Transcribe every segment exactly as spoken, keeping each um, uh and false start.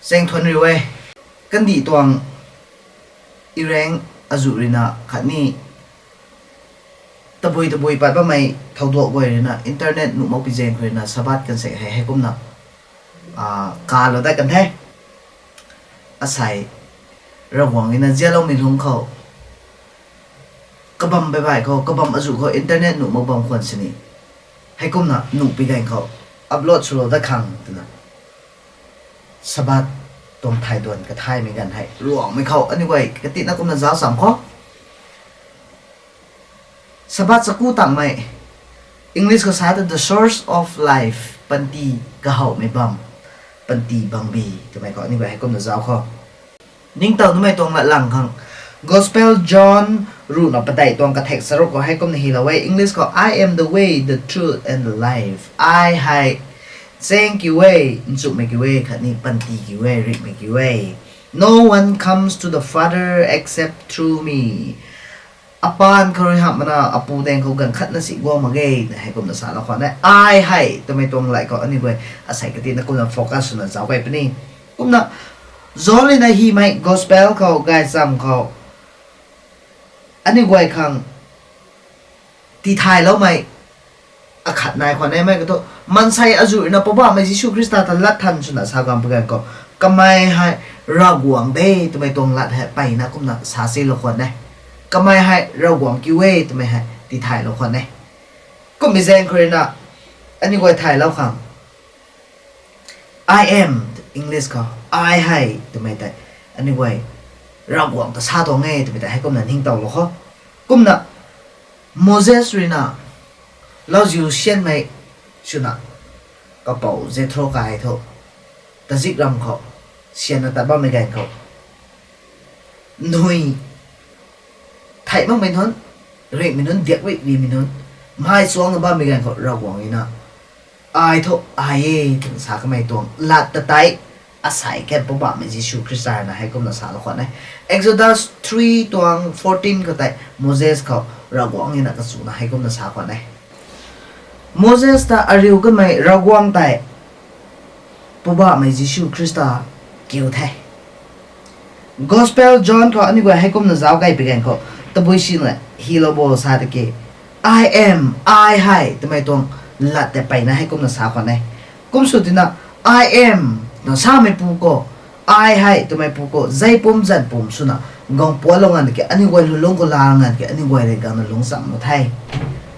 Chaeng thuan riu e. Kandih tuang ireng azuh ruina khatni tabui tabui pat bammei thouduak guay ruina internet nuh mak pi zaeng khou ruina Sabbath kan sek hei heikumna kalou dat kan the. Asei Ravguangc ruina zialoumei lungc khou kabam baih baih khou, kabam azuh khou internet nuh mak bam khwan sini heikumna nuh pi ganv khou upload swlou dat khang twna Sabbath tuang thay duan kathaymei ganv hei Ruangmei khou aniu guay katina kumna zauc cham khou Sabbath chaku tangmei, English khou sa ta the source of life, panty kahowmei bam, panty bangbi twmei khou aniu guay heikumna zauc khou ningtow numei tuang latlang khang Gospel John ruhna padeih tuang kathek charuk khou heikumna hylou e. English khou, I am the way, the truth and the life. Ai hei chaeng kiu e, nchumhmei kiu e khatni panty kiu e, ringhmei kiu e. No one comes to the Father except through me. Apaan khou rui hamh mana Apu daeng khou ganv khatna si guang mak ge na heikumna salou khwan e. Ai hei twmei tuang lay khou aniu guay asei katina kumna focus swna zauc key puni. Kumna John ruina hymei Gospel khou gaychamv khou aniu guay khang tithayloumei akhat nai khwan e. Mei kathu maansei azuh ruina Poubauhmei Jisu Khrista ta lat than swna sa ganv pu ganv khou kamei hei Ravguangc de twmei tuang lat hei mpeyna kumna sa silou khwan e. Kamei hei Ravguangc kiu e twmei hei tithaylou khwan e. Kummei zaeng khou ruina aniu guay thaylou khang I am, English khou, ai hei twmei tei aniu guay Ravguangc ta sa tuang e twmei tei heikumna ningtowlou khou. Kumna Moses ruina lauziu sianmei swna kapou Jethro kai thu tazikramv khou sianna tat bammei ganv khou nui theih makmei nunc, ringhmei nunc, diak ri rimei nunc mei chuangna bammei ganv khou Ravguangc ruina ai thu ai e twna sa kamei tuang lat ta tei asei kan Poubauhmei Jisu Khrista ruina heikumna salou khwan e. Exodus three tuang fourteen khou tei Moses khou Ravguangc ruina kachuna heikumna sa khwan e. Moses ta ariu kamei Ravguangc tei Poubauhmei Jisu Khrista kiu the. Gospel John khou aniu guay heikumna zauc key pi ganv khou tabui sina hylou bo sa tiki, I am, ai hei twmei tuang lat tei mpeyna heikumna sa khwan e. Kum sw tina, I am na sameipu khou, ai hei twmeipu khou zei pum zanc pum swna guang puatlou nganv ki aniu guay lulungc khou la nganv ki aniu guay rui gangna lungc cham mak the.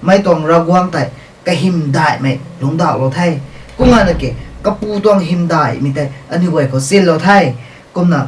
Mei tuang Ravguangc tei kahymdaihmei lungcdauhlou the. Kum nganv ki kapu tuang hymdaihmei tei aniu guay khou chinlou the. Kumna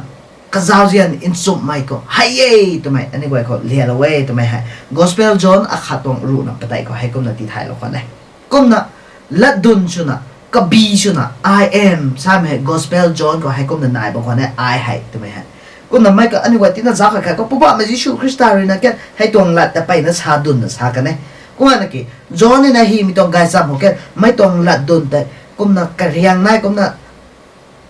kazauzian nchumhmei khou hei e twmei aniu guay khou lialou e twmei hei Gospel John akhat tuang ruhna padeih khou heikumna tithaylou khwan e. Kumna latdyn swna, kabi swna, I am samei hei Gospel John khou heikumna nai bam khwan e, ai hei twmei hei. Kumna mei ka aniu guay tina zauc khat khat khou Poubauhmei Jisu Khrista ruina kan hei tuang lat ta mpeyna sa dynna sa kan e. Kum nganv ki John ruina hymei tuang gaychamv khou kan mei tuang latdyn tei kumna kariang nai kumna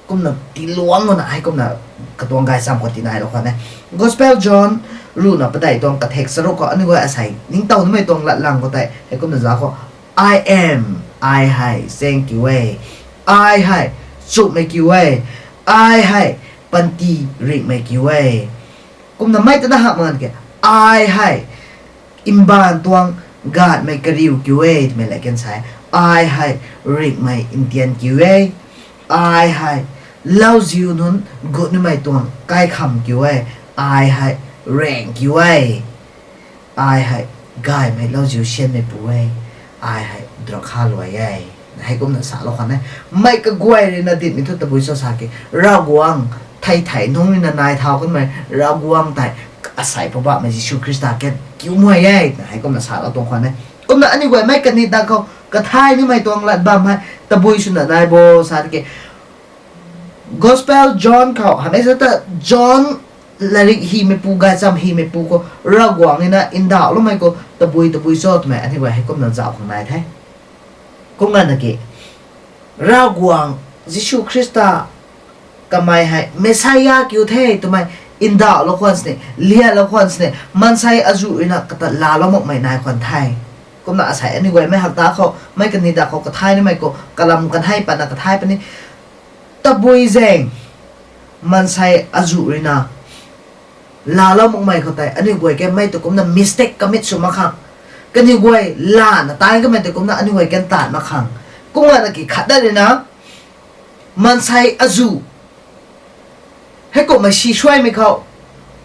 kumna tiluang mana heikumna katuang gaychamv khou tinailou khwan e. Gospel John ruhna padeih tuang kathek charuk khou aniu guay asei ningtow numei tuang latlang khou tei heikumna zauc khou, I am, ai hei chaeng kiu e, ai hei nchumhmei kiu e, ai hei panty ringhmei kiu e. Kumna mei tana hamh nganv ki, ai hei mbaanv tuang gaanhmei kariu kiu e twmei la kan sa e. Ai hei ringhmei ntian kiu e. Ai hei lauziu nunc gut numei tuang kaikham kiu e. Ai hei raengh kiu e. Ai hei gaymei lauziu sianmeipu e. Ai hei drakha luai e. Heikumna salou khwan e. Mei kaguay ruina dinhmei thu tabui cho sa ki, Ravguangc thei thei nunc ruina nai thau kanmei Ravguangc tei asei Poubauhmei Jisu Khrista kan kiu muai e twna heikumna salou tuang khwan e. Kumna aniu guay mei kani dak khou kathay nimei tuang lat bam hei tabui swna nai bo sa tiki, Gospel John khou hamei sa ta John latrik hymeipu, gaychamv hymeipu khou Ravguangc ruina ndauhloumei khou tabui tabui cho twmei aniu guay heikumna zauc khang nai the. Kum nganv ki Ravguangc Jisu Khrista kamei hei Messiah kiu the twmei ndauhlou khwan sini, lialou khwan sini, maansei azuh ruina kata laalou makmei nai khwan the. Kumna asei aniu guay mei hakta khou mei kani dak khou kathay nimei khou kalam kan hei patna kathay puni. Tabui zaeng Maansei azuh ruina laalou makmei khou tei aniu guay ke mei ta kumcna mistake commit sw mak khang, kaniw guay lana taanv kamei ta kumcna aniu guay kan taanv mak khang, kumna ki khat dat ruina maansei azuh heikumhmei si suaimei khou,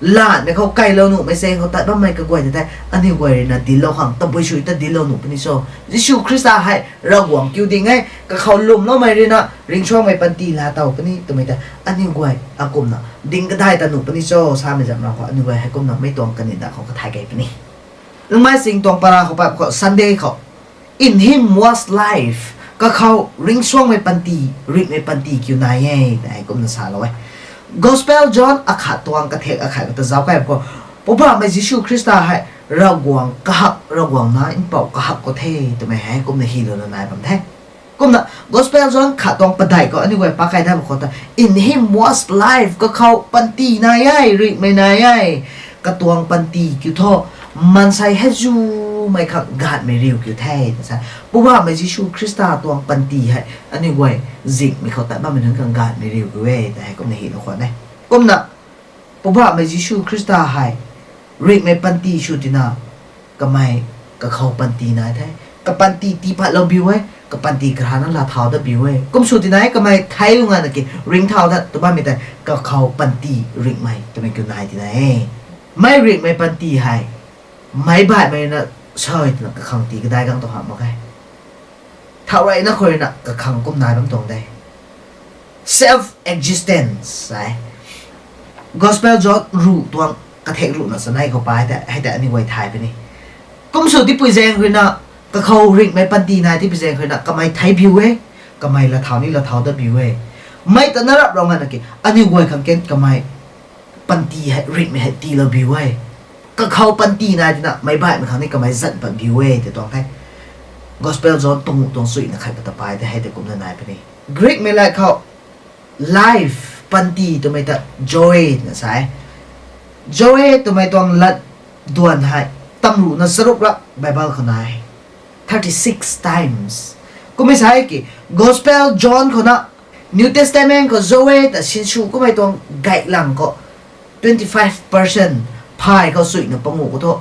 lanmei khou kailou nuhmei zaeng khou tat bammei kaguay ta tei aniu guay ruina dinclou khang tabui sw ta dinclou nuh puni cho? Jisu Khrista hei Ravguangc kiu ding e, kakhou lwmloumei ruina ringcsuangmei panty laa tow puni twmei ta aniu guay akumna ding kadai ta nuh puni cho samei zam ram khou aniu guay heikumna mei tuang kani da khou kathay kei puni. Lungmei sing tuang para khou pat khou Sunday khou, In him was life, kakhou ringcsuangmei panty, ringhmei panty kiu nai e, na heikumna salou e. Gospel John akhat tuang kathek akhat ta zauc kai khou, Poubauhmei Jisu Khrista hei Ravguangc kahak, Ravguangc Nac Mpouh kahak khou the twmei hei kumna hylouna nai bam the. Kumna Gospel John khat tuang padeih khou aniu guay pa kai dat khou ta, In him was life, kakhou panty nai e, ringhmei nai e, katuang panty kiu thu maansei hei zumei khang gaanhmei riu kiu the, na sa. Poubauhmei Jisu Khrista tuang panty hei aniu guay zinghmei khou tat bammei nunc khang gaanhmei riu kiu e, ta heikumna hylou khwan e. Kumna Poubauhmei Jisu Khrista hei ringhmei panty sw tina, kamei kakhou panty nai the. Kapanty tii patlou biu e, kapanty karana laa thau dat biu e. Kum sw tina kamei thei ngana ki ringcthau dat tw bammei tei kakhou panty ringhmei twmei kiu nai tina e. Mei ringhmei panty hei meic baihmei na sa twna kakhang tii kadai gang tu hamh mak khe. Thau reyna khou ruina kakhang kum nai bam tuang de. Self existence e. Gospel John ruh tuang kathek ruhna chanei khou pa hei ta, hei ta aniu guay thay puni. Kum sw tipui zaeng ruina, kakhou ringhmei panty nai tipui zaeng ruina kamei thei biu e, kamei laa thau ni laa thau dat biu e. Mei ta na rap rau ngana ki aniu guay khang ken kamei panty hei ringhmei hei tiilou biu e. Kakhou panty nai tina meic baihmei khang ni kamei zan pat biu e tei tuang the. Gospel John panguh tuang suina khat pa ta pa hei tei hei tei kumna nai puni. Greekmei lat khou life, panty twmei ta Zoe na sa e. Zoe twmei tuang lat duan hei tamruhna charuk lak Bible khou nai, thirty six times. Kummei sa e ki Gospel John khou na New Testament khou Zoe ta sinsw kummei tuang gaihlang khou twenty five percent phay khou suina panguh khou thu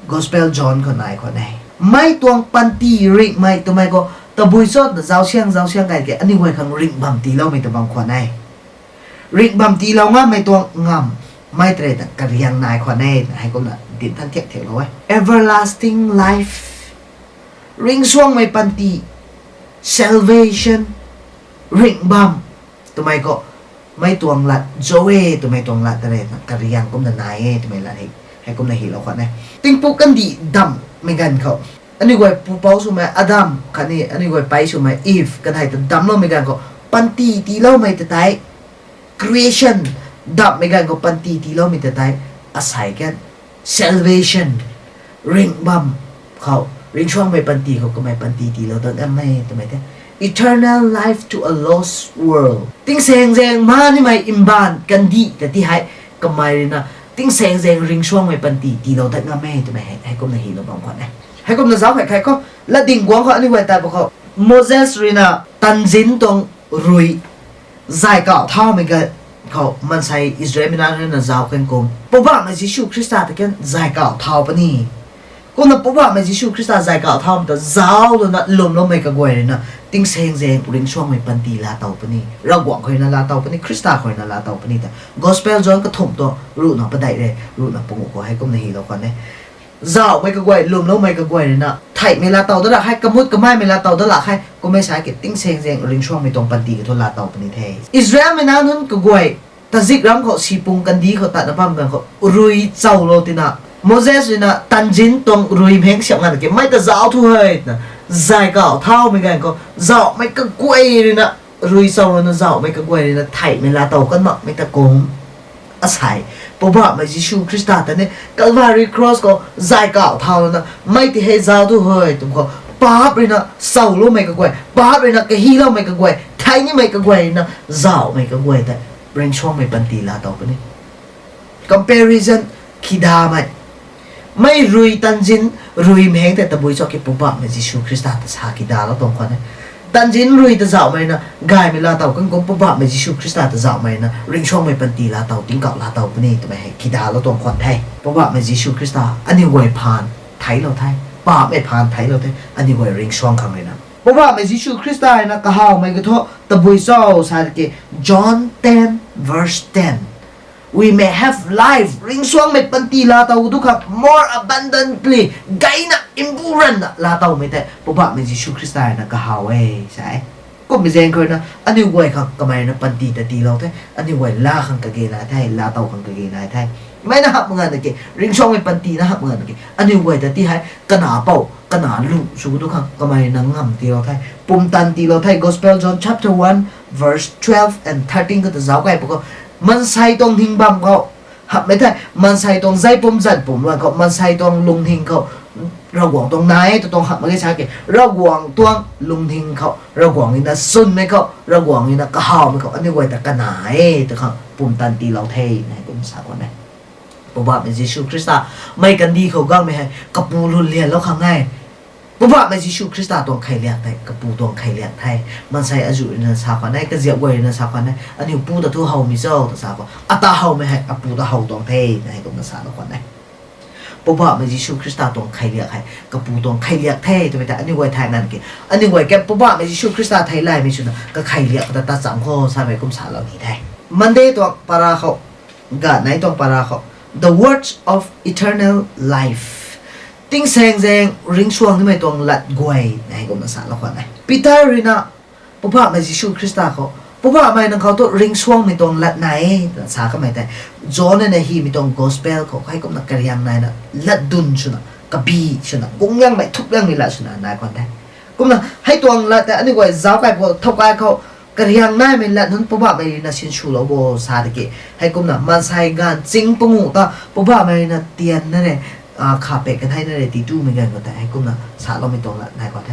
Gospel John khou nai khwan e. Mei tuang panty ringhmei twmei khou tabui chana zausiang zausiang kai ke aniu guay khang ringh bam tiiloumei ta bam khwan e. Ringh bam tiilou ngammei tuang ngamv mei tei ta kariang nai khwan e, heikumna dinc than thiak thiaklou e. Everlasting life, ringcsuangmei panty, salvation, ringh bam twmei khou mei tuang lat Zoe twmei tuang lat tei na kariang kumna nai e twmei lat hei, heikumna hylou khwan e. Tingpuk kandih damhmei ganv khou aniu guay pupouc swmei Adam khatni aniu guay pei swmei Eve kanei ta damcloumei ganv khou panty tiiloumei ta tei, creation damhmei ganv khou panty tiiloumei ta tei, asei kan salvation, ringh bam khou, ringcsuangmei panty khou kamei panty tiilou dat ngam e twmei the. Eternal life to a lost world. Tingsaeng zaeng ma nimei mbaanv kandih ta ti hei kamei ruina tingsaeng zaeng ringcsuangmei panty tiilou dat ngam e twmei hei, heikumna hylou bam khwan e. Heikumna zauc hei khai khou, latdyng guangc khou aniu guay tat pa khou, Moses ruina tanzinc tuang rui zay kauh thaumei ganv khou maansei Israelmei nunc ruina zauc kan kum, Poubauhmei Jisu Khrista ta kan zay kauh thau puni. Kumna Poubauhmei Jisu Khrista zay kauh thaumei ta zauclouna lwmloumei kaguay ruina tingsaeng zaeng ringcsuangmei panty laa tow puni, Ravguangc khou ruina laa tow puni, Khrista khou ruina laa tow puni ta Gospel John kathumh tuang ruhna padeih rui ruhna panguh khou heikumna hylou khwan e. Zauhmei kaguay, lwmloumei kaguay ruina theihmei laa tow dat lak khe, kamut kamaimei laa tow dat lak khe, kummei sa ki tingsaeng zaeng ringcsuangmei tuang panty khou thu laa tow puni the. Israelmei nunc kaguay tazikramv khou sipung kandih khou tatna bam ganv khou rui chowlou tina, Moses ruina tanzinc tuang rui mheng siam ngana ki mei ta zauc thu hei twna zay kauh thaumei ganv khou zauhmei kaguay ruina, rui chowlouna zauhmei kaguay ruina theihmei laa tow kan makmei ta kum, asei Poubauhmei Jisu Khrista ta ni Calvary Cross khou zay kauh thaulouna mei ti hei zauc thu hei twmei khou paap ruina chowloumei kaguay, paap ruina kahiloumei kaguay, thei nimei kaguay ruina zauhmei kaguay tei ringcsuangmei panty laa tow puni. Comparison khidamei, mei rui tanzin rui mheng tei tabui cho ki Poubauhmei Jisu Khrista ta sa khidalou tuang khwan e. Tanzinc rui ta zauhmei na gaymei laatow kan kum Poubauhmei Jisu Khrista ta zauhmei na ringcsuangmei panty laatow tingkauh laatow puni twmei hei kidalou tuang khwan the. Poubauhmei Jisu Khrista aniu guay phaan theiclou the, paapcmei phaan theiclou the, aniu guay ringcsuang khang rui na. Poubauhmei Jisu Khrista hei na kahawmei kathu tabui cho sa ki, John ten verse ten, we may have life, ringcsuangmei panty laatow tu khang more abundantly, gayna mbu ranna laatowmei tei Poubauhmei Jisu Khrista hei na kahaw e sa e. Kummei zaeng khou na aniu guay khang kamei na panty ta tiilou the, aniu guay laa khang kage nai the, laatow khang kage nai the. Mei na hamh mak nganv na ki, ringcsuangmei panty na hamh mak nganv na ki, aniu guay ta ti hei kana pou kana lu sw tu khang kamei na ngam tiilou the, pumtan tiilou the. Gospel John chapter one verse twelve and thirteen khou ta zauc kai pu khou, maansei tuang hing bam khou hamhmei the, maansei tuang zei pum zan pum luan khou, maansei tuang lungning khou Ravguangc tuang nai e tw tuang hamh mak ge sa ki, Ravguangc tuang lungning khou, Ravguangc rui na sunmei khou, Ravguangc rui na kahawmei khou aniu guay ta kana e tw khang pumtan tiilou the na hei kum sa khwan e. Poubauhmei Jisu Khrista mei kandih khou gangmei hei kapu lun lianlou khang e. Poubauhmei Jisu Khrista tuang kheiliak tei kapu tuang kheiliak the. Maansei azuh rui na sa khwan e, kaziap guay rui na sa khwan e, aniu pu ta thu howmei cho ta sa khou, ata howmei hei apu ta how tuang the na hei kumna salou khwan e. Poubauhmei Jisu Khrista tuang kheiliak hei kapu tuang kheiliak the twmei ta aniu guay thay nganv ki, aniu guay kan Poubauhmei Jisu Khrista theilaymei swna kakheiliak ta ta cham kho samei kum salou ni the. Monday tuang para khou, ganei tuang para khou, the words of eternal life, tingsaengzaeng ringcsuang nimei tuang lat guay na hei kumna salou khwan e. Peter rui na Poubauhmei Jisu Khrista khou, Poubauhmei nang khou thu ringcsuangmei tuang lat nai e twna sa kamei tei, John na hymei tuang gospel khou hei kumna kariang naina latdyn swna, kabi swna, gungyangmei thukyangmei lat swna nai khwan the. Kumna hei tuang lat tei aniu guay zauc kai pu thow kai khou, kariang naimei lat nunc Poubauhmei rui na sinswlou bo sa tiki, hei kumna maansei ganv ching panguh ta Poubauhmei rui na tian na re, kha pek kanhei na re ti tumei ganv khou tei hei kumna saloumei tuang lat nai khwan the.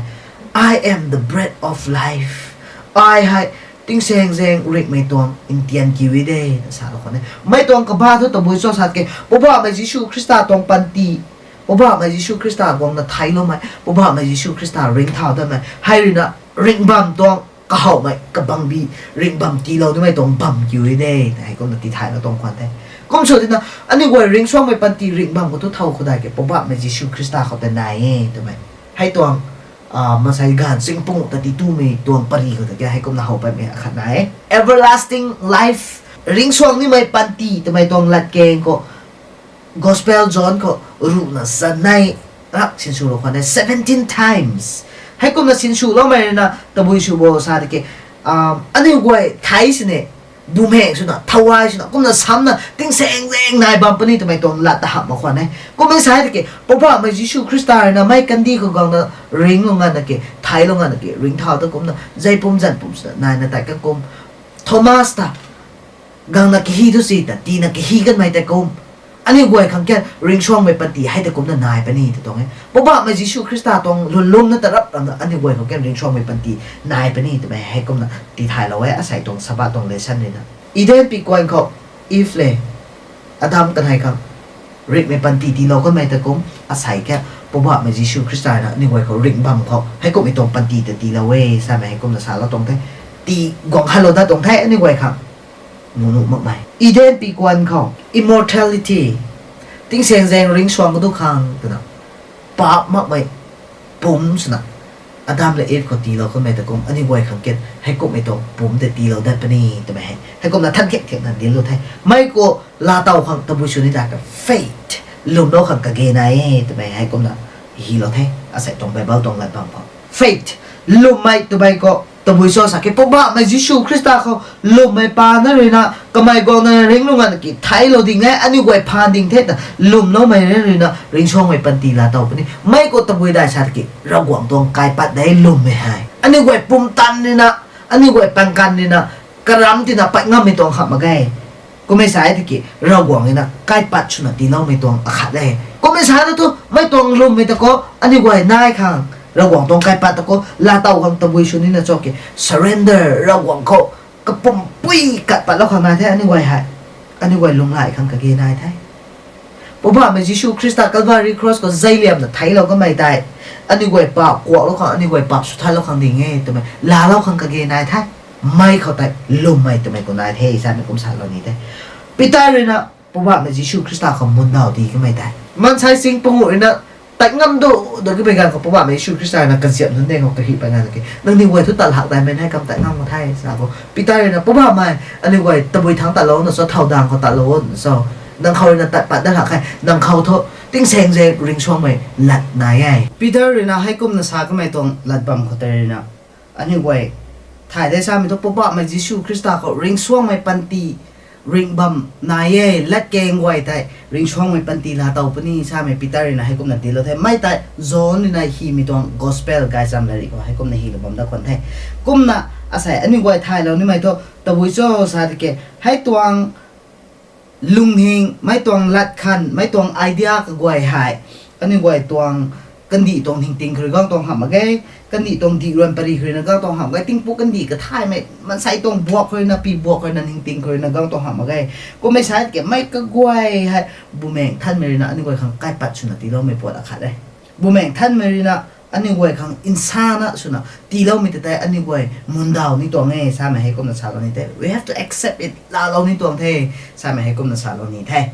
I am the bread of life. Ai hei tingsaengzaeng ringhmei tuang ntian kiu e de na salou khwan e. Mei tuang kabah thu tabui cho sa tiki, Poubauhmei Jisu Khrista tuang panty, Poubauhmei Jisu Khrista guangna theicloumei, Poubauhmei Jisu Khrista ringcthau datmei hei rui na ringh bam tuang kahowmei kabangbi, ringh bam tiilou nimei tuang bam kiu e de na hei kumna tithaylou tuang khwan the. Kum sw tina, aniu guay ringcsuangmei panty ringh bam khou thu thow khou dai ki, Poubauhmei Jisu Khrista khou tei nai e twmei, hei tuang maansei ganv ching panguh ta ti tumei tuang pary khou ta ki hei kumna how patmei akhat nai e. Everlasting life, ringcsuang nimei panty twmei tuang latkaeng khou, Gospel John khou ruhna chanei rak sinswlou khwan e, seventeen times. Hei kumna sinswloumei rui na tabui sw bo sa tiki, aniu guay thei sini, bumheng swna, thowai swna, kumna samna tingsaengzaeng nai bam puni twmei tuang lat ta hamh mak khwan e. Kummei sa tiki, Poubauhmei Jisu Khrista rui na mei kandih khou guangna ringlou nganv na ki, theiclou nganv na ki, ringcthau ta kumna zei pum zan pum swna naina tei kan kum, Thomas ta gangna kahi thu si ta, tiina kahi kanmei tei kum, aniu guay khang kan ringcsuangmei panty hei ta kumna nai puni tw tuang e. Poubauhmei Jisu Khrista tuang lwnlumna ta rap rana aniu guay khang kan ringcsuangmei panty nai puni twmei hei kumna tithaylou e, asei tuang Sabbath tuang lesson rui na. Eden pikuan khou Eve le Adam kanhei khang ringhmei panty tiilou kanmei ta kum, asei kan Poubauhmei Jisu Khrista rui na aniu guay khou ringh bam khou hei kummei tuang panty ta tiilou e samei hei kumna salou tuang the. Ti guang halou dat tuang the aniu guay khang. Nuh nuh makmei Eden pikuan khou immortality, tingsaengzaeng ringcsuang kadu khang twna, paap makmei pumc swna Adam le Eve khou tiilou kanmei ta kum, aniu guay khang kan hei kummei tuang pumc tei tiilou dat puni twmei hei hei kumna than khek khekna dinclou the. Mei khou laatow khang tabui sw ni ta ka faith, lwmlou khang kage nai e twmei hei kumna hilou the, asei tuang Bible tuang lat bam khou. Faith, lwmmei twmei khou tabui cho sa ki, Poubauhmei Jisu Khrista khou lwmmei pa na rui na, kamei guangna ringlou nganv na ki theiclou ding e, aniu guay phaan ding the ta lwmloumei rui na ringcsuangmei panty laatow puni. Mei khou tabui dai sa tiki, Ravguangc tuang kaipat de lwmmei hei. Aniu guay pumtan rui na, aniu guay pangkan rui na, karam tina pat ngammei tuang hamh mak ge. Kummei sa e tiki, Ravguangc rui na kaipat swna tiiloumei tuang akhat e. Kummei sa na thu, mei tuang lwmmei ta khou aniu guay nai khang, Ravguangc tuang kaipat ta khou laatow khang tabui sw nina cho ki, surrender, Ravguangc khou kapumpui kat patlou khang nai the aniu guay hei. Aniu guay lunghlaic khang kage nai the. Poubauhmei Jisu Khrista Calvary Cross khou zeiliamna theiclou kamei tei, aniu guay paap kuaklou khang, aniu guay paap swthatlou khang ding e twmei laalou khang kage nai the. Mei khou tei lwmmei twmei khou nai the samei kum salou ni the. Peter rui na Poubauhmei Jisu Khrista khou mundaw di kamei tei, maansei sing panguh rui na tat ngam du, du kamei ganv khou Poubauhmei Jisu Khrista rui na kaziap nunc deng khou kahih pat nganv ki, nangniw guay thu tat lak daimei nai kam tat ngam mak the sa khou, Peter rui na, Poubauhmei, aniu guay tabui thangc tatlou na cho, thau dang khou tatlou na cho, nang khou rui na tat pat dat lak khe, nang khou thu tingsaengzaeng ringcsuangmei lat nai e. Peter rui na heikumna sa kamei tuang lat bam khou tei rui na, aniu guay thay de samei thu Poubauhmei Jisu Khrista khou ringcsuangmei panty ringh bam nai e, latkaeng guay tei ringcsuangmei panty laatow puni samei Peter rui na heikumna tiilou the. Mei tei John rui na hymei tuang Gospel gaychamv lairik khou heikumna hylou bam dat khwan the. Kumna asei aniu guay thaylou nimei thu tabui cho sa tiki, hei tuang lungning, mei tuang lat khan, mei tuang idea kaguay hei aniu guay tuang kandih tuang ningting khou rui gang tuang hamh mak ge, kandih tuang dih ruan pary khou rui na gang tuang hamh mak ge, tingpuk kandih kathaymei, maansei tuang buak khou rui na, pi buak khou rui na, ningting khou rui na gang tuang hamh mak ge. Kummei sa tiki mei kaguay hei Bumaengh Nthanmei rui na aniu guay khang kaipat swna tiiloumei puat akhat e. Bumaengh Nthanmei rui na aniu guay khang nsana swna tiiloumei ta tei aniu guay mundaw ni tuang e samei heikumna salou ni the. We have to accept it, laalou ni tuang the samei heikumna salou ni the.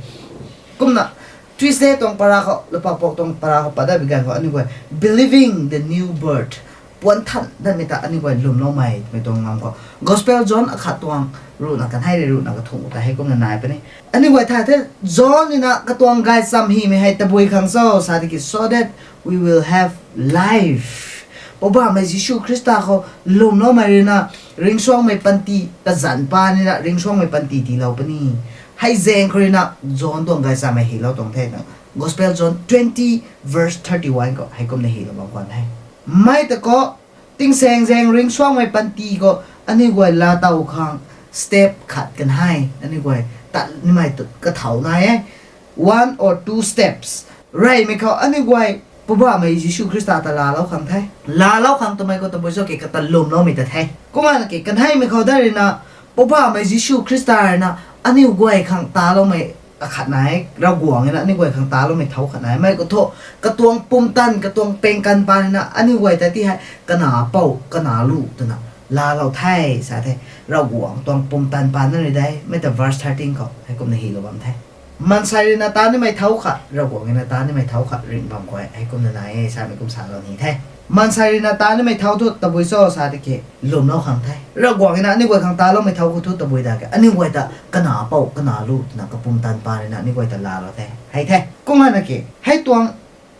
Kumna Tuesday tuang para khou, Lupa Pok tuang para khou pat dat bi ganv khou aniu guay believing the new birth, puan than datmei ta aniu guay lwmloumei twmei tuang lam khou Gospel John akhat tuang ruhna kanhei rui ruhna kathumh ta heikumna nai puni. Aniu guay thay the, John rui na katuang gaychamv hymei hei tabui khang cho sa tiki, so that we will have life. Poubauhmei Jisu Khrista khou lwmloumei rui na ringcsuangmei panty, kazanc pa ni na ringcsuangmei panty tiilou puni. Hei zaeng khou rui na John tuang gaychamv hei hylou tuang the na, Gospel John twenty verse thirty-one khou heikumna hylou bam khwan the. Mei ta khou tingsaengzaeng ringcsuangmei panty khou aniu guay laatow khang step khat kanhei aniu guay tat nimei tu kathau nai e. One or two steps. Reymei khou aniu guay Poubauhmei Jisu Khrista ta laalou khang the. Laalou khang twmei khou tabui cho ki kata lwmloumei ta the. Kumna ki kanheimei khou dat rui na Poubauhmei Jisu Khrista rui na aniu guay khang taloumei akhat nai, Ravguangc na aniu guay khang taloumei thow khat nai. Mei khou thu katuang pumtan, katuang pengkan pa ni na aniu guay ta ti hei kana pou, kana lu twna laalou the sa the. Ravguangc tuang pumtan pa na rui de, mei ta verse thirteen khou heikumna hylou bam the. Maansei rui na ta nimei thow khat, Ravguangc rui na ta nimei thow khat ringh bam khou heikumna nai e samei kum salou ni the. Maansei rui na ta nimei thow thu tabui cho sa tiki lwmlou khang the. Ravguangc rui na aniu guay khang taloumei thow khou thu tabui da ke, aniu guay ta kana pou, kana lu twna kapumtan pa rui na aniu guay ta laalou the. Hei the. Kumna ki hei tuang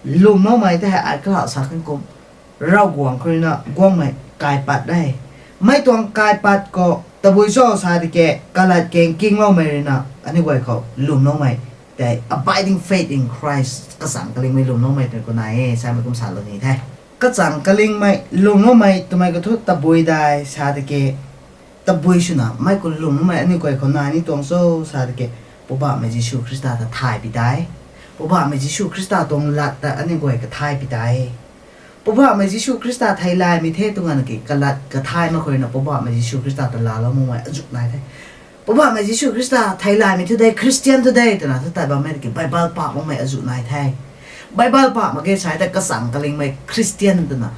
lwmloumei tei hei ai kalau sa khang kum, Ravguangc khou rui na guangmei kaipat de. Mei tuang kaipat khou tabui cho sa tiki kalat keng kingloumei rui na aniu guay khou lwmloumei tei abiding faith in Christ, kachang kalingmei lwmloumei tei khou nai e samei kum salou ni the. Kachang kalingmei lwmloumei twmei khou thu tabui dai sa tiki, tabui swna mei khou lwmloumei aniu guay khou nai ni tuang cho sa tiki, Poubauhmei Jisu Khrista ta thay pi tei. Poubauhmei Jisu Khrista tuang lat ta aniu guay kathay pi tei. Poubauhmei Jisu Khrista theilaymei the twna ki kalat kathay mak khou rui na Poubauhmei Jisu Khrista ta laalou makmei azuh nai the. Poubauhmei Jisu Khrista theilaymei thu de, Christian thu de twna thu tat bammei ki Bible pah makmei azuh nai the. Bible pah mak ge sa tei kachang kalingmei Christian twna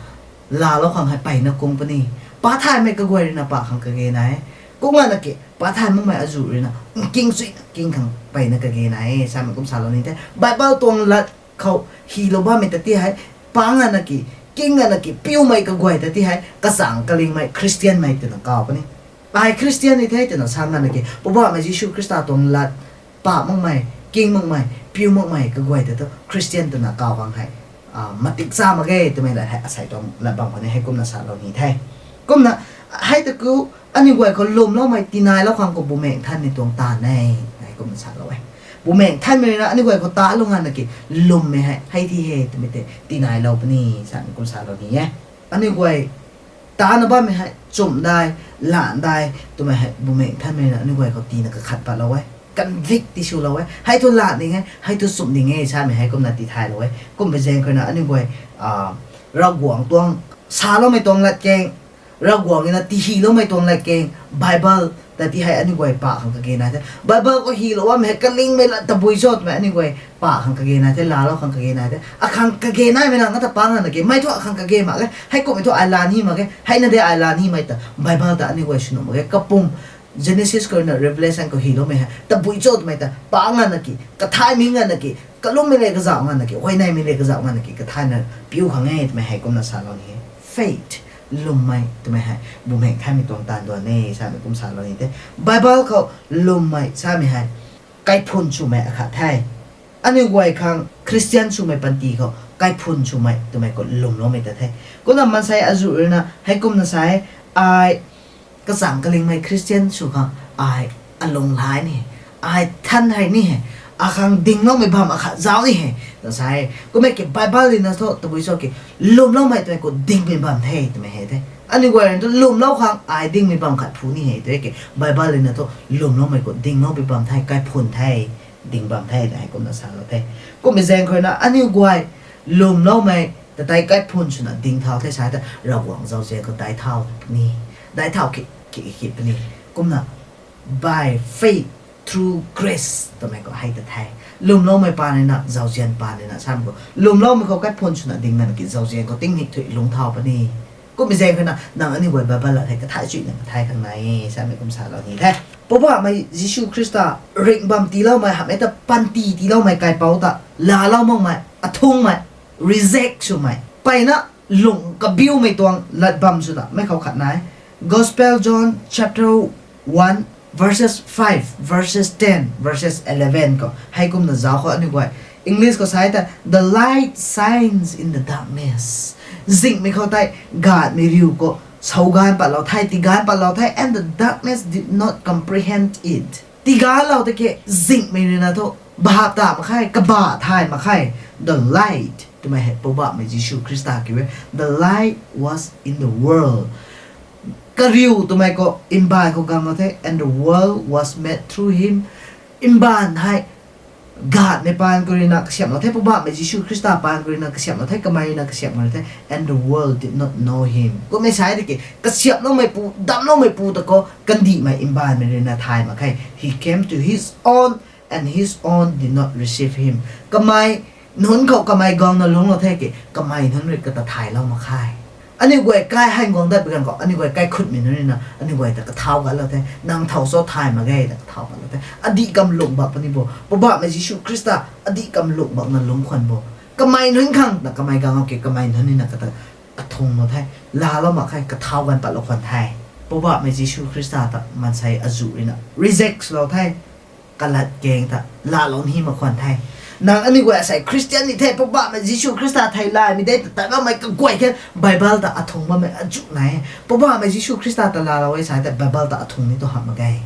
laalou khang hei mpeyna kung puni. Pathaymei kaguay rui na pah khang kage nai e. Kumna ki pathay makmei azuh rui na nking chuina king khang mpeyna kage nai e samei kum salou ni the. Bible tuang lat khou hylou bammei ta ti hei, pang ana ki, king ana ki piumei kaguay ta ti hei kachang kalingmei Christianmei twna kaw puni. Ai Christian ni the twna sa ngana ki Poubauhmei Jisu Khrista tuang lat pah makmei, king makmei, piu makmei kaguay ta thu Christian twna kaw khang hei matik cha mak ge twmei lat hei asei tuang lat bam khou ni heikumna salou ni the. Kumna hei ta khou aniu guay khou lwmloumei tinailou khang khou Bumaengh Nthanmei tuang taanv e, heikumna salou e. Bumaengh Nthanmei rui na aniu guay khou talou ngana ki lwmmei hei hei ti he twmei tei tinailou puni samei kum salou ni e. Aniu guay tana bammei hei chumh dai, lan dai twmei hei Bumaengh Nthanmei na aniu guay khou tina kakhat patlou e, convict tiswlou e, hei thu lan ding e, hei thu chumh ding e samei heikumna tithaylou e. Kumpui zaeng khou na aniu guay Ravguangc tuang saloumei tuang latkaeng, Ravguangc rui na tihyloumei tuang latkaeng, Bible Tati hei aniu guay pac khang kage nai the. Bible khou hylou bammei hei kalingmei lat tabui cho twmei aniu guay pac khang kage nai the, laalou khang kage nai the. Akhang kage naimei na ngata pang ngana ki, mei thu akhang kage mak ge, heikumhmei thu ai laa ni mak ge, heina de ai laa nimei ta Bible ta aniu guay swnuh mak ge. Kapum Genesis khou ruina Revelation khou hyloumei hei tabui cho twmei ta pang ngana ki, kathaymei ngana ki, kalummei le kazauh ngana ki, huayneymei le kazauh ngana ki, kathayna piu khang e twmei hei kumna salou ni e. Faith, lwmmei twmei hei bumaengh thaymei tuang taanv duan e samei kum salou ni the. Bible khou lwmmei samei hei kaiphun swmei akhat the. Aniu guay khang Christian swmei panty khou kaiphun swmei twmei khou lwmloumei ta the. Kumna maansei azuh ruina heikumna sa e, ai kachang kalingmei Christian sw khang ai alung lay ni, ai than hei ni hei, akhang dingloumei bam akhat zauc ni hei ta sa e. Kummei ki Bible rina thu tabui cho ki, lwmloumei twmei khou dingmei bam the twmei hei the. Aniu guay rui thu lwmlou khang ai dingmei bam khat phu ni hei tw e ki, Bible rina thu lwmloumei khou dingloumei bam the, kaiphun the, ding bam the na hei kumna salou the. Kummei zaeng khou ruina aniu guay lwmloumei ta tei kaiphun swna ding thau the sa ta Ravguangc zauzian khou daic thau puni, daic thau ki, ki, ki puni. Kumna by faith through grace twmei khou hei ta the. Lwmloumei paan ruina, zauzian paan ruina samei khou, lwmloumei khou kaiphun swna ding nana ki zauzian khou tingmik thuy lungc thau puni. Kummei zaeng khou ruina nang aniu guay Bible lat hei kathay chuyna kathay khang nai e samei kum salou ni the. Poubauhmei Jisu Khrista ringh bam tiiloumei hamhmei ta panty tiiloumei kaipouc ta laalou makmei, athungmei, reject swmei, mpeyna lung kabiumei tuang lat bam swna mei khou khat nai. Gospel John chapter one, verses five, verses ten, verses eleven khou heikumna zauc khou aniu guay, English khou sa e ta, the light shines in the darkness. Zinghmei khou tei gaanhmei riu khou sou gaanv patlou the, tigaanv patlou the, and the darkness did not comprehend it. Tigaanvlou tiki zinghmei ruina thu bhap ta mak khe, kabah thay mak khe. The light twmei hei Poubauhmei Jisu Khrista kiu e. The light was in the world. Kariu twmei khou mbaanv khou guanglou the, and the world was made through him. Mbaanv hei gaanhmei paan khou ruina kasiamhlou the, Poubauhmei Jisu Khrista paan khou ruina kasiamhlou the, kamei ruina kasiamhlou the, and the world did not know him. Kummei sa e tiki kasiamhloumeipu, damcloumeipu ta khou kandihmei mbaanvmei ruina thay mak khe. He came to his own, and his own did not receive him. Kamei nunc khou kamei guangna lungclou the ki, kamei nunc rui kata thaylou mak khe. Aniu guay kai hei guang dat bi ganv khou aniu guay kaikhutmei nunc ruina aniu guay ta kathau gatlou the, nang thau cho thay mak ge ta kathau gatlou the. Adih kam lung bak puni bo, Poubauhmei Jisu Khrista adih kam lung bakna lungc khwan bo. Kamei nunc khang ta kamei guang ki, kamei nunc ruina kata athunglou the, laalou mak khe, kathau ganv patlou khwan the. Poubauhmei Jisu Khrista ta maansei azuh ruina reject lou the. Kalat keng ta laalou ni mak khwan the. Nang aniu guay asei Christian ni the, Poubauhmei Jisu Khrista theilaymei de ta tat bammei kaguay khe, Bible ta athung bammei azuh nai e. Poubauhmei Jisu Khrista ta laalou e sa tei Bible ta athung ni tu hamh mak ge.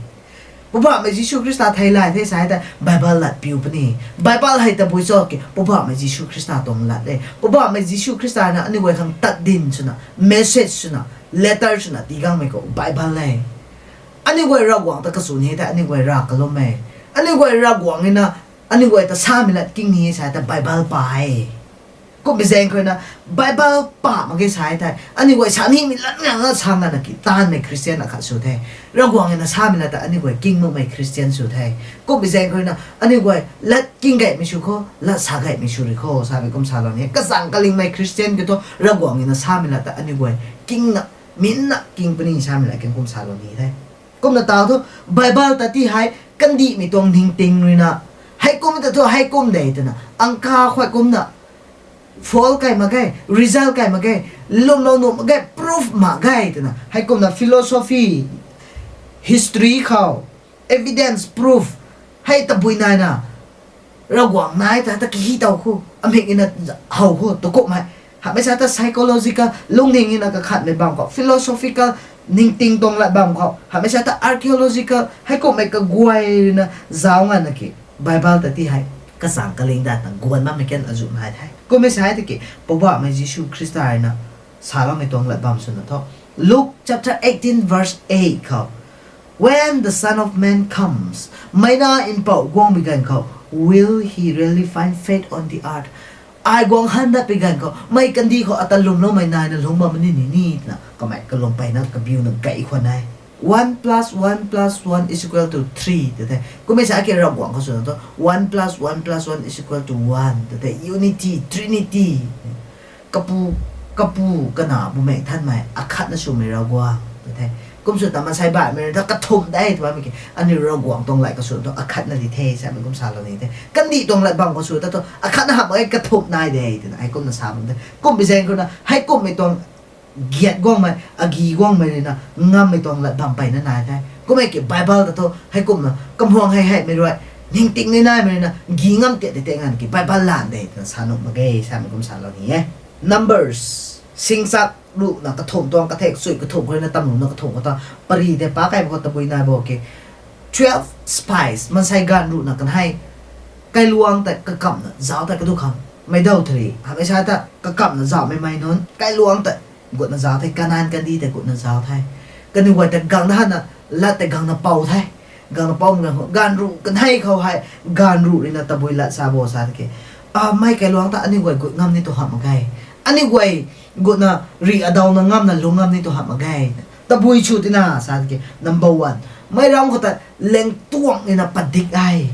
Poubauhmei Jisu Khrista theilay the sa tei Bible lat piu puni. Bible hei tabui cho ki, Poubauhmei Jisu Khrista tuang lat e. Poubauhmei Jisu Khrista na aniu guay khang tat din swna, message swna, letter swna tii gangmei khou Bible e. Aniu guay Ravguangc ta kachu ni tei aniu guay rav kalum e. Aniu guay Ravguangc ruina aniu guay ta samei lat king ni sa tei Bible pa e. Kummei zaeng khou ruina Bible pa mak ge sa tei aniu guay sa nimei lat ngangna sa ngana ki taanvmei Christian akhat sw the. Ravguangc ruina samei lat ta aniu guay king makmei Christian sw the. Kummei zaeng khou ruina aniu guay lat king gaymei sw kho, lat sa gaymei sw ri kho samei kum salou ni. Kazang kalingmei Christian kiu thu Ravguangc ruina samei lat ta aniu guay kingna, minna king puni samei lat king kum salou ni the. Kumna tau thu, Bible ta ti hei kandihmei tuang ningting ruina, heikum ta thu heikum de twna, angka khuay kumna, fail kai mak ge, result kai mak ge, lwmlou nuh mak ge, proof mak ge twna, heikumna philosophy, history khou, evidence, proof, hei tabui naina, Ravguangc nai ta, ta kahi tow khou, amik ina how khou, tu kummei. Hamei sa ta psychological, lungning ina kakhatmei bam khou, philosophical, ningting tuang lat bam khou, hamei sa ta archaeological, heikumhmei kaguay ruina zauc ngana ki, Bible ta ti hei, kazang kaling dat ta guan bammei kan azuh nai the. Kummei sa tiki, Poubauhmei Jisu Khrista ruina, saloumei tuang lat bam swna tho. Luke chapter eighteen verse eight khou, When the Son of Man comes, Meina Mpouh guangmei ganv khou, will he really find faith on the earth? Ai guang han dat pui ganv khou, mei kandih khou ata lwmloumei naina lungc bam ni ni ni twna, kamei kalung mpeyna kabiuna gay khwan e. One plus one plus one is equal to three tw the. Kummei sa ki Ravguangc khou swna thu one plus one plus one is equal to one tw the. Unity, Trinity. Kapu, Kapu, Kanac, Bumaengh Nthanmei akhatna swmei Ravguangc tw the. Kum sw ta maansei baihmei rui thu kathumh de tw bammei ki aniu Ravguangc tuang lat kasw thu akhatna di the samei kum salou ni the. Kandih tuang lat bam khou sw ta thu akhatna hamh mak ge, kathumh nai de twna heikumna sa bam the. Kumbi zaeng khou na heikumhmei tuang giat guangmei, agi guangmei rui na ngammei tuang lat bam peyna nai the. Kummei ki Bible ta thu heikumna kamhuang hei heimei rui ningting ni naimei rui na gi ngam tiat tei tei nganv ki Bible lan de twna sa nuh mak ge samei kum salou ni e. Numbers, Singchak ruhna kathumh tuang kathek chui kathumh khou rui na tamluna kathumh khou ta pari tei pa kaimei khou tabui nai bo ki, twelve spies, maansei ganv ruhna kan hei kailuangc tei kakamhna zauc tei kadu khang mei daw thari hamei sa ta kakamhna zauhmei mei nunc kailuangc tei gutna zauc the, Kanan kandih tei gutna zauc the. Kaniw guay tei gang na hana lat tei gangna pou the. Gangna poumei ganv khou ganv ruh kan hei khou hei ganv ruh rui na tabui lat sa bo sa tiki, a, mei kailuangc ta aniu guay gut ngam ni tu hamh mak ge. Aniu guay gutna rih adawna ngamna lung ngam ni tu hamh mak ge. Tabui sw tina sa tiki, number one, mei ram khou ta lengtuang nina padik e.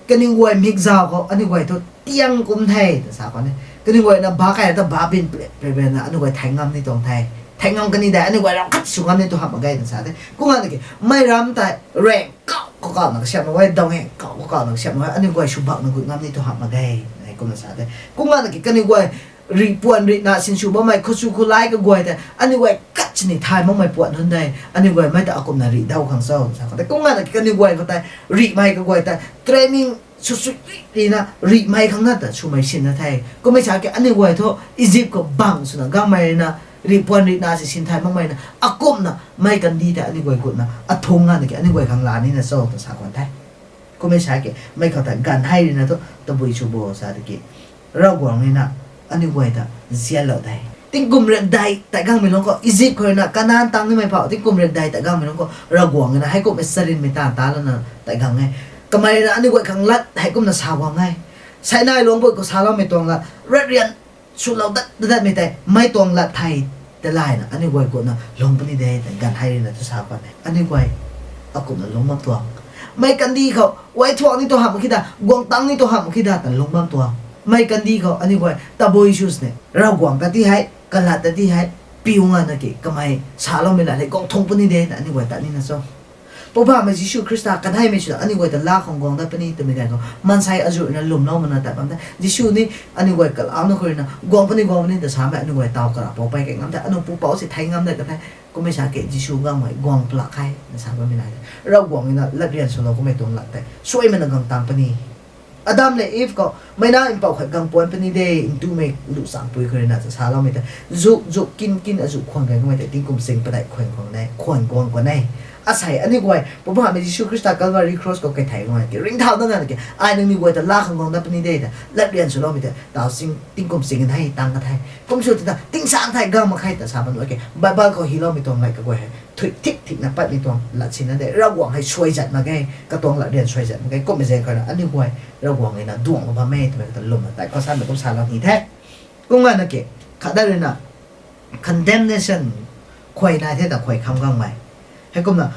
Kaniw guay mikzau khou aniu guay thu tiang kum the ta sa khwan e. Kaniw guay na ba kai ta ba bin pre- prebenna aniu guay thei ngam ni tuang the. Thei ngam kani de, aniu guay ram khat sw ngam ni tu hamh mak ge na sa the. Kum nganv ki mei ram tei rang kau khou kauna kasiamh mak ge, dawngeng kau khou kauna kasiamh mak ge, aniu guay sw bakna gut ngam ni tu hamh mak ge. Heikumna sa the. Kum nganv ki kaniw guay rih puan rihna sinsw bammei khou sw khou lai kaguay tei aniu guay khat sini thay makmei puan nunc de. Aniu guay mei ta akumna rih daw khang cho sa khou tei. Kum nganv ki kaniw guay khou tei rihmei kaguay tei training sw sw rih rihna rihmei khang na ta swmei sinna the. Kummei sa ki aniu guay thu Egypt khou bang swna gangmei rui na rih puan rihna si sin thay makmei na akumna mei kandih tei aniu guay gutna athung nganv ki aniu guay khang la nina cho ta sa khwan the. Kummei sa ki mei khou ta ganv hei rui na thu tabui sw bo sa tiki, Ravguangc rui na aniu guay ta nzianlou the. Tingkum riakdei tei gangmei lungc khou Egypt khou rui na Kanan tang nimei phou tingkum riakdei tei gangmei lungc khou Ravguangc rui na heikumhmei charynmei taanv talouna tei gang e. Kamei rui na aniu guay khang lat heikumna sa guang e. Sinai luangc bui khou saloumei tuang lat, rat rian swlou dat datmei tei mei tuang lat thei tei layna aniu guay gutna lung puni de tei ganv hei rui na thu sa khwan e. Aniu guay akumna lungc bam tuang. Mei kandih khou uai thuak ni tu hamh mak khe da, guang tang ni tu hamh mak khe da ta lungc bam tuang. Mei kandih khou aniu guay tabui sw sini Ravguangc ta ti hei, kalat ta ti hei, piu nganv na ki kamei saloumei lat hei guang thung puni de na aniu guay tat nina cho. Poubauhmei Jisu Khrista kaneimei swna aniu guay ta laa khang guang dat puni twmei ganv khou maansei azuh rui na lwmlou mana tat bam the. Jisu ni aniu guay kalauna khou rui na guang puni guang puni ta samei aniu guay taw kara pou pey kei ngam the, aniu pupouc si thei ngam de ka the. Kummei sa ki Jisu gangmei guang plak khe na sa bammei nai the. Ravguangc rui na latrian swlou kummei tuang lat tei suaimei na gang tang puni. Adam le Eve khou meic nac mpouh khat gang puan puni de, ntumei luh changpui khou rui na ta saloumei tei zuk zuk kin kin azuh khwan kei kummei tei tingkum sing padeih khwan khwan e, khwan guang khwan e. Asei aniu guay Poubauhmei Jisu Khrista Calvary Cross khou kei thei guang ki ringcthau dat nganv ki ai nangniw guay ta laa khang guang dat puni de ta latrian swloumei tei taw sing tingkum sing nei tang ka the. Kum sw ti ta tingsaeng thei gang mak khe ta sa bam nuh ki Bible khou hyloumei tuang lei kaguay hei thuy thik thikna patmei tuang lat sinna de. Ravguangc hei suai zat mak ge, katuang latrian suai zat mak ge. Kummei zaeng khou na aniu guay Ravguangc rui na duangc bam e twmei kata lwmna tei khou samei kum salou ni the. Kum nganv na ki khatdat rui na condemnation, khuay nai the ta khuay kham gangmei. Heikumna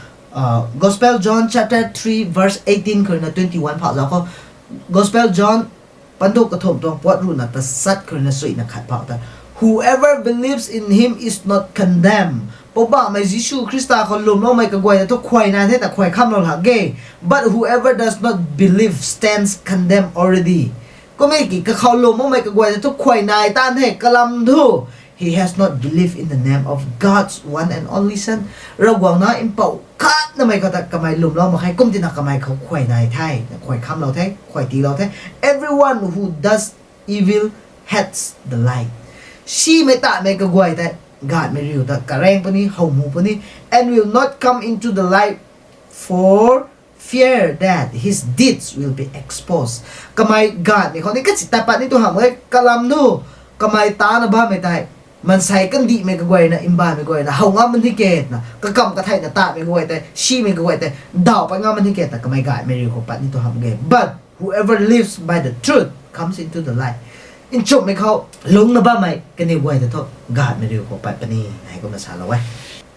Gospel John chapter three verse eighteen khou rui na twenty one phau zauc khou, Gospel John panduk kathumh tuang puat ruhna tasat khou rui na suina khat phau ta, Whoever believes in him is not condemned. Poubauhmei Jisu Khrista khou lwmloumei kaguay ta thu khuay nai the ta khuay khamlou lak ge. But whoever does not believe stands condemned already. Kummei ki kakhou lwm makmei kaguay ta thu khuay nai tan the, kalam thu, he has not believed in the name of God's one and only Son. Ravguangc na mpouh khatnamei khou ta kamei lwmlou mak khe, kum tina kamei khou khuay nai the, khuay khamlou the, khuay tiilou the. Everyone who does evil hates the light. Simei tamei kaguay tei gaanvmei riu ta kareng puni, how mu puni, and will not come into the light for fear that his deeds will be exposed. Kamei gaanvmei khou ni kachi tat pat ni tu hamh e, kalam thu kamei tana bammei tei maansei kandihmei kaguayna, mbaanvmei guayna how ngam ni ke twna, kakam katheina tatmei kaguay tei, simei kaguay tei daw pat ngam ni ke twna kamei gaanvmei riu khou pat ni tu hamh e. But whoever lives by the truth comes into the light. Nchumhmei khou lungcna bammei kaniw guay ta thu gaanvmei riu khou pat puni, heikumna salou e.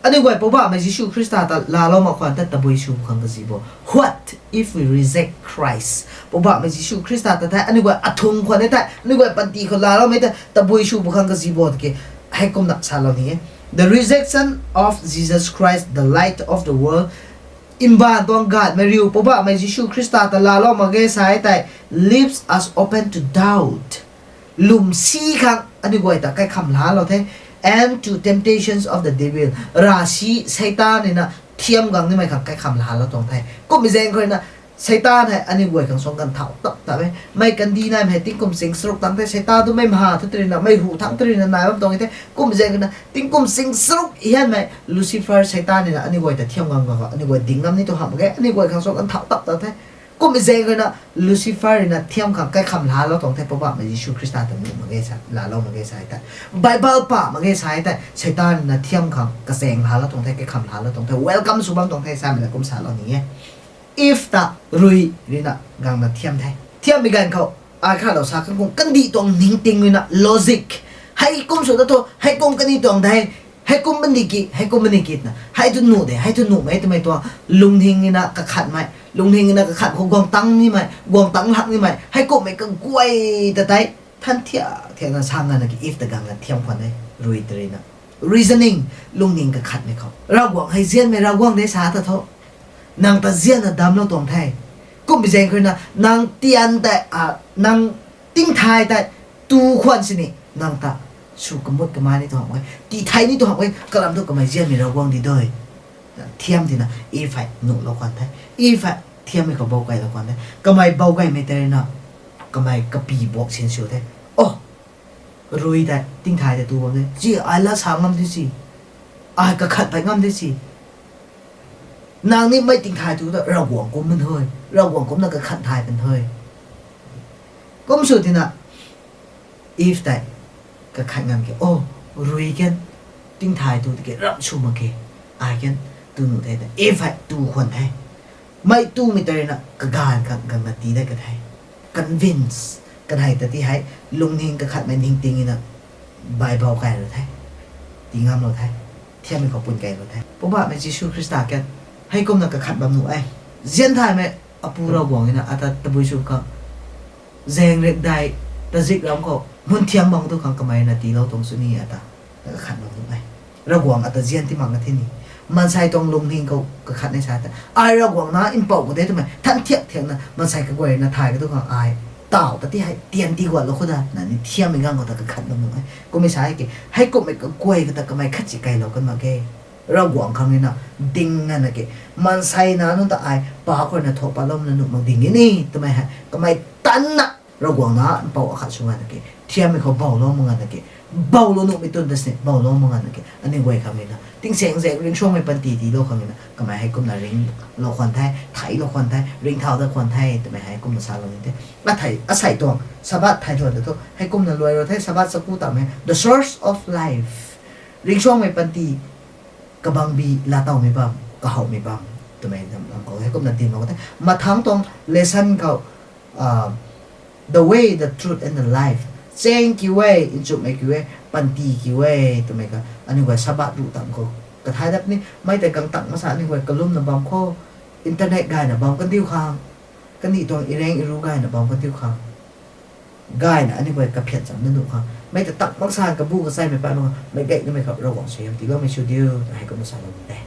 Aniu guay Poubauhmei Jisu Khrista ta laalou mak khwan tei tabui sw khang kazi bo. What if we reject Christ? Poubauhmei Jisu Khrista ta thei aniu guay athung khwan e tei, aniu guay panty khou laaloumei tei tabui sw khang kazi bo tiki, heikumna salou ni e. The rejection of Jesus Christ, the light of the world. Mbaanv tuang gaanvmei riu Poubauhmei Jisu Khrista ta laalou mak ge sa e tei, leaves us open to doubt. Lwmsi khang aniu guay ta kaikham laalou the. And to temptations of the devil. Ravsic Seitaan rui na thiam gang nimei khang kaikham laalou tuang the. Kummei zaeng khou rui na Seitaan hei aniu guay khang suang ganv thau tap tap e. Mei kandih naimei hei tingkum sing charuk tang the, Seitaan tu mei mha thu tei rui na, mei hu thangc tei rui na nai bam tuang e the. Kummei zaeng khou na tingkum sing charuk hianmei Lucifer Seitaan rui na aniu guay ta thiam gang gang khou aniu guay ding ngam ni tu hamh mak ge, aniu guay khang suang ganv thau tap tap the. Kummei zaeng khou na Lucifer rui na thiam khang kaikham laalou tuang the, Poubauhmei Jisu Khrista ta nuh mak ge sa, laalou mak ge sa e tei. Bible pa mak ge sa e tei, Seitaan rui na thiam khang kachaeng laalou tuang the, kaikham laalou tuang the, welcome sw bam tuang the samei na kum salou ni e. Eve ta rui rui na gangna thiam the. Thiammei ganv khou, ai khalou sa khang kum kandih tuang ningting rui na logic. Heikum sw ta thu, heikum kani tuang de. Heikum bandi ki, heikum bandi ki twna. Hei tu nuh de, hei tu nuhmei twmei tuang lungning rui na kakhatmei. Lungning rui na kakhat khou guang tang nimei, guang tang lak nimei. Heikumhmei kaguay ta tei. Than thiak thiakna sa ngana ki Eve ta gangna thiam khwan e, rui tei rui na. Reasoning, lungning kakhatmei khou. Ravguangc hei nzianmei Ravguangc de sa ta thu. Nang ta nzianna damclou tuang the. Kummei zaeng khou rui na, nang tian tei, a, nang tingthay tei tu khwan sini, nang ta sw kamut kamai ni tu hamh e, tithei ni tu hamh e, kalam thu kamei nzianmei Ravguangc di doi. Thiam tina, Eve hei nuhlou khwan the. Eve hei thiammei khou bou kailou khwan the. Kamei bou kaimei tei rui na, kamei kapy buak sin sw the. Oh, rui tei, tingthay tei tu bam the. Ci, ai la sa ngam di ci. Ai kakhat pat ngam di ci. Nang ni mei tingthay tu ta Ravguangc kum man the. Ravguangc kumna kakhat thay pan the. Kum sw tina, Eve tei kakhat ngam ke, oh, rui kan tingthay tu tiki ram sw mak ke. Ai kan tu nuh the ta. Eve hei tu khwan the. Mei tumei tei rui na kagaanv khang gangna tii dat ka the. Convince. Kanhei ta ti hei lungning kakhatmei ningting rui na Bible kailou the. Tii ngamlou the. Thiammei khou pun kailou the. Poubauhmei Jisu Khrista kan heikumna kakhat bam nuh e. Nzian thaymei Apu Ravguangc rui na ata tabui sw khang zaeng rik dai tazik ram khou mun thiam bang tu khang kamei na tiilou tuang sw ni ata kakhat bam nuh e. Ravguangc ata nzian ti mak na the ni. Maansei tuang lungning khou kakhat ni sa ta. Ai Ravguangc na mpouh khou de twmei than thiak thiakna maansei kaguay na thay ka tu khang ai taw ta ti hei tian ti guatlou khou da na ni thiammei ganv khou ta kakhat bam nuh e. Kummei sa e ki, heikumhmei kaguay khou ta kamei khat si kailou kan mak ge. Ravguangc khang rui na ding ngana ki, maansei na nunc ta ai pa khou na thou patloumei na nuh mak ding ni twmei hei kamei tanna Ravguangc na mpouh akhat sw ngana ki, thiammei khou boulou mak ngana ki, boulou nuhmei tun ta sini boulou mak ngana ki, aniu guay khang rui na tingsaengzaeng ringcsuangmei panty tiilou khang rui na kamei heikumna ringlou khwan the, theilou khwan the, ringcthau dat khwan the twmei heikumna salou ni the. Athei asei tuang Sabbath thei tuang ta thu heikumna luailou the, Sabbath chaku tamei the source of life. Ringcsuangmei panty kabangbi laatowmei bam, kahowmei bam twmei lam khou heikumna dinlou the. Mathangc tuang lesson khou, the way, the truth and the life. Chaeng kiu e, nchumhmei kiu e, panty kiu e twmei kha aniu guay Sabbath ruh tam khou kathai dat ni. Mei tei gangtang masa aniu guay kalumna bam khou, internet gayna bam kandiu khang, kandih tuang ireng iru gayna bam kandiu khang, gayna aniu guay kaphian cham na nuh khang, mei ta tak mak sa kabu kachaimei pat mak khang mei gay nimei khou Ravguangc suaihiam tiiloumei sw diu twna heikumna salou ni the.